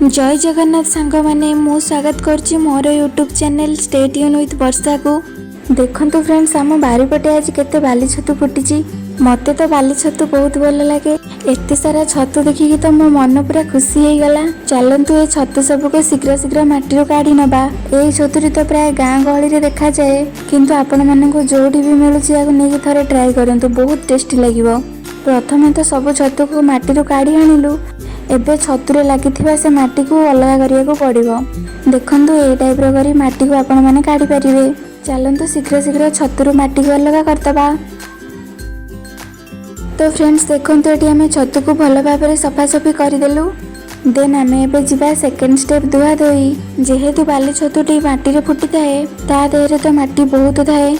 ଜୟ ଜଗନ୍ନାଥ ସାଙ୍ଗମାନେ, ମୁଁ ସ୍ୱାଗତ କରୁଛି ମୋର YouTube channel stay tune with ବର୍ଷାକୁ। ଦେଖନ୍ତୁ ଫ୍ରେଣ୍ଡସ୍, ଆମ ବାରିପଟେ ଆଜି କେତେ ବାଲି ଛତୁ ଫୁଟିଛି। ମୋତେ ତ ବାଲି ଛତୁ ବହୁତ ଭଲ ଲାଗେ। ଏତେ ସାରା ଛତୁ ଦେଖିକି ତ ମୋ ମନ ପୁରା ଖୁସି ହେଇଗଲା। ଚାଲନ୍ତୁ, ଏ ଛତୁ ସବୁକୁ ଶୀଘ୍ର ଶୀଘ୍ର ମାଟିରୁ କାଢ଼ି ନେବା। ଏଇ ଛତୁଟି ତ ପ୍ରାୟ ଗାଁ ଗହଳିରେ ଦେଖାଯାଏ, କିନ୍ତୁ ଆପଣମାନଙ୍କୁ ଯୋଉଠି ବି ମିଳୁଛି, ଏହାକୁ ନେଇକି ଥରେ ଟ୍ରାଏ କରନ୍ତୁ, ବହୁତ ଟେଷ୍ଟି ଲାଗିବ। ପ୍ରଥମେ ତ ସବୁ ଛତୁକୁ ମାଟିରୁ କାଢ଼ି ଆଣିଲୁ। ଏବେ ଛତୁରେ ଲାଗିଥିବା ସେ ମାଟିକୁ ଅଲଗା କରିବାକୁ ପଡ଼ିବ। ଦେଖନ୍ତୁ, ଏଇ ଟାଇପ୍ର କରି ମାଟିକୁ ଆପଣମାନେ କାଢ଼ି ପାରିବେ। ଚାଲନ୍ତୁ, ଶୀଘ୍ର ଶୀଘ୍ର ଛତୁରୁ ମାଟିକୁ ଅଲଗା କରିଦେବା। ତ ଫ୍ରେଣ୍ଡସ୍, ଦେଖନ୍ତୁ, ଏଠି ଆମେ ଛତୁକୁ ଭଲ ଭାବରେ ସଫାସଫି କରିଦେଲୁ। ଦେନ୍ ଆମେ ଏବେ ଯିବା ସେକେଣ୍ଡ ଷ୍ଟେପ୍, ଧୁଆ ଧୋଇ। ଯେହେତୁ ବାଲି ଛତୁଟି ମାଟିରେ ଫୁଟିଥାଏ, ତା ଦେହରେ ତ ମାଟି ବହୁତ ଥାଏ,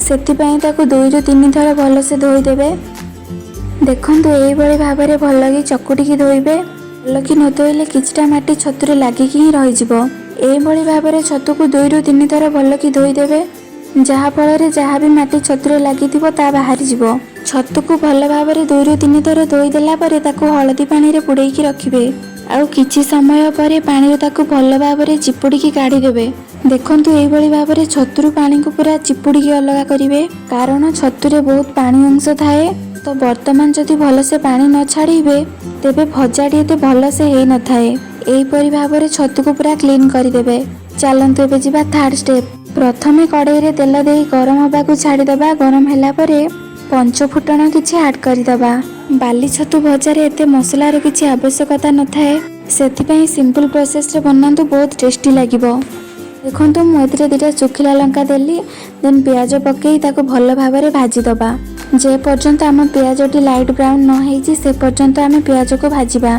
ସେଥିପାଇଁ ତାକୁ ଦୁଇରୁ ତିନି ଥର ଭଲସେ ଧୋଇଦେବେ। ଦେଖନ୍ତୁ, ଏଇଭଳି ଭାବରେ ଭଲକି ଚକୁଟିକି ଧୋଇବେ। ଭଲକି ନ ଧୋଇଲେ କିଛିଟା ମାଟି ଛତୁରେ ଲାଗିକି ହିଁ ରହିଯିବ। ଏଇଭଳି ଭାବରେ ଛତୁକୁ ଦୁଇରୁ ତିନି ଥର ଭଲକି ଧୋଇଦେବେ, ଯାହାଫଳରେ ଯାହା ବି ମାଟି ଛତୁରେ ଲାଗିଥିବ, ତା ବାହାରିଯିବ। ଛତୁକୁ ଭଲ ଭାବରେ ଦୁଇରୁ ତିନି ଥର ଧୋଇଦେଲା ପରେ ତାକୁ ହଳଦୀ ପାଣିରେ ବୁଡ଼େଇକି ରଖିବେ ଆଉ କିଛି ସମୟ ପରେ ପାଣିରୁ ତାକୁ ଭଲ ଭାବରେ ଚିପୁଡ଼ିକି କାଢ଼ିଦେବେ। ଦେଖନ୍ତୁ, ଏଇଭଳି ଭାବରେ ଛତୁରୁ ପାଣିକୁ ପୁରା ଚିପୁଡ଼ିକି ଅଲଗା କରିବେ, କାରଣ ଛତୁରେ ବହୁତ ପାଣି ଅଂଶ ଥାଏ। ତ ବର୍ତ୍ତମାନ ଯଦି ଭଲସେ ପାଣି ନ ଛାଡ଼ିବେ, ତେବେ ଭଜାଟି ଏତେ ଭଲସେ ହେଇନଥାଏ। ଏହିପରି ଭାବରେ ଛତୁକୁ ପୁରା କ୍ଲିନ୍ କରିଦେବେ। ଚାଲନ୍ତୁ, ଏବେ ଯିବା ଥାର୍ଡ ଷ୍ଟେପ୍। ପ୍ରଥମେ କଡ଼େଇରେ ତେଲ ଦେଇ ଗରମ ହେବାକୁ ଛାଡ଼ିଦେବା। ଗରମ ହେଲା ପରେ ପଞ୍ଚ ଫୁଟଣ କିଛି ଆଡ଼୍ କରିଦେବା। ବାଲି ଛତୁ ଭଜାରେ ଏତେ ମସଲାର କିଛି ଆବଶ୍ୟକତା ନଥାଏ, ସେଥିପାଇଁ ସିମ୍ପଲ୍ ପ୍ରୋସେସ୍ରେ ବନାନ୍ତୁ, ବହୁତ ଟେଷ୍ଟି ଲାଗିବ। ଦେଖନ୍ତୁ, ମୁଁ ଏଥିରେ ଦୁଇଟା ଶୁଖିଲା ଲଙ୍କା ଦେଲି। ଦେନ୍ ପିଆଜ ପକାଇ ତାକୁ ଭଲ ଭାବରେ ଭାଜିଦେବା। ଯେ ପର୍ଯ୍ୟନ୍ତ ଆମ ପିଆଜଟି ଲାଇଟ୍ ବ୍ରାଉନ୍ ନ ହେଇଛି, ସେ ପର୍ଯ୍ୟନ୍ତ ଆମେ ପିଆଜକୁ ଭାଜିବା।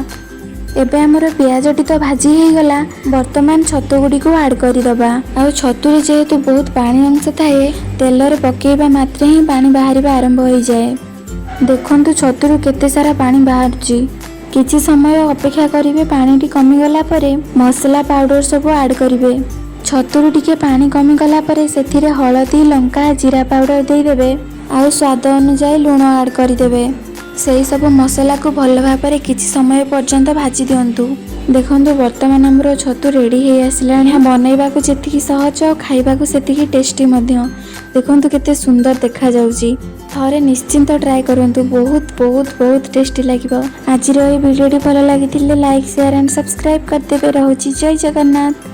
ଏବେ ଆମର ପିଆଜଟି ତ ଭାଜି ହେଇଗଲା। ବର୍ତ୍ତମାନ ଛତୁ ଗୁଡ଼ିକୁ ଆଡ଼୍ କରିଦେବା। ଆଉ ଛତୁରେ ଯେହେତୁ ବହୁତ ପାଣି ଅଂଶ ଥାଏ, ତେଲରେ ପକାଇବା ମାତ୍ରେ ହିଁ ପାଣି ବାହାରିବା ଆରମ୍ଭ ହୋଇଯାଏ। ଦେଖନ୍ତୁ, ଛତୁରୁ କେତେ ସାରା ପାଣି ବାହାରୁଛି। କିଛି ସମୟ ଅପେକ୍ଷା କରିବେ। ପାଣିଟି କମିଗଲା ପରେ ମସଲା ପାଉଡ଼ର ସବୁ ଆଡ଼୍ କରିବେ। ଛତୁରୁ ଟିକେ ପାଣି କମିଗଲା ପରେ ସେଥିରେ ହଳଦୀ, ଲଙ୍କା, ଜିରା ପାଉଡ଼ର ଦେଇଦେବେ ଆଉ ସ୍ୱାଦ ଅନୁଯାୟୀ ଲୁଣ ଆଡ଼୍ କରିଦେବେ। ସେଇ ସବୁ ମସଲାକୁ ଭଲ ଭାବରେ କିଛି ସମୟ ପର୍ଯ୍ୟନ୍ତ ଭାଜି ଦିଅନ୍ତୁ। ଦେଖନ୍ତୁ, ବର୍ତ୍ତମାନ ଆମର ଛତୁ ରେଡ଼ି ହେଇ ଆସିଲାଣି। ଏହା ବନେଇବାକୁ ଯେତିକି ସହଜ ଆଉ ଖାଇବାକୁ ସେତିକି ଟେଷ୍ଟି ମଧ୍ୟ। ଦେଖନ୍ତୁ, କେତେ ସୁନ୍ଦର ଦେଖାଯାଉଛି। ଥରେ ନିଶ୍ଚିନ୍ତ ଟ୍ରାଏ କରନ୍ତୁ, ବହୁତ ବହୁତ ବହୁତ ଟେଷ୍ଟି ଲାଗିବ। ଆଜିର ଏହି ଭିଡ଼ିଓଟି ଭଲ ଲାଗିଥିଲେ ଲାଇକ୍, ସେୟାର ଆଣ୍ଡ ସବସ୍କ୍ରାଇବ୍ କରିଦେବେ। ରହୁଛି, ଜୟ ଜଗନ୍ନାଥ।